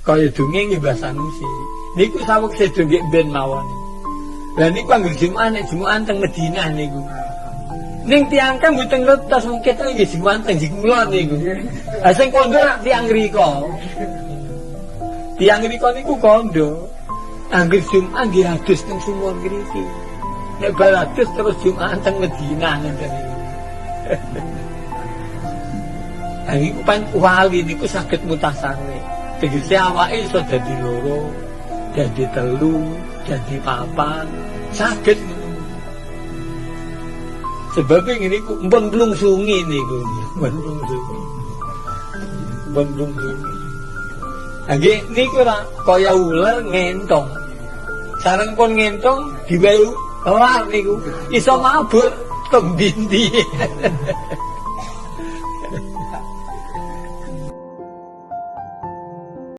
Kaya dongeng nggih Mbah Sanusi. Niku saweg sedo nggih ben mawon. Lah niku anggere Jumat nek Jumatan teng Madinah niku. Ning tiyang kan mboten ngertos wong ketok nggih Jumatan teng Jingkulon niku. Lah sing kondo rak tiyang ngriko. Tiyang ngriko niku kondo. Angger Jumat nggih adus teng sumur ngriki. Nek bar adus terus Jumatan teng Madinah ngoten niku. Lah niku pan wali niku saged mutasarrif. Tegese awake iso dadi loro, dadi telu, dadi papat, saged. Sebab ngene iku mpun mlungsungi niku, mpun mlungsungi. Mpun mlungsungi. Nggih niku ora kaya uler ngentong. Sareng pun ngentong diwehi lar niku iso mabur teng ndi.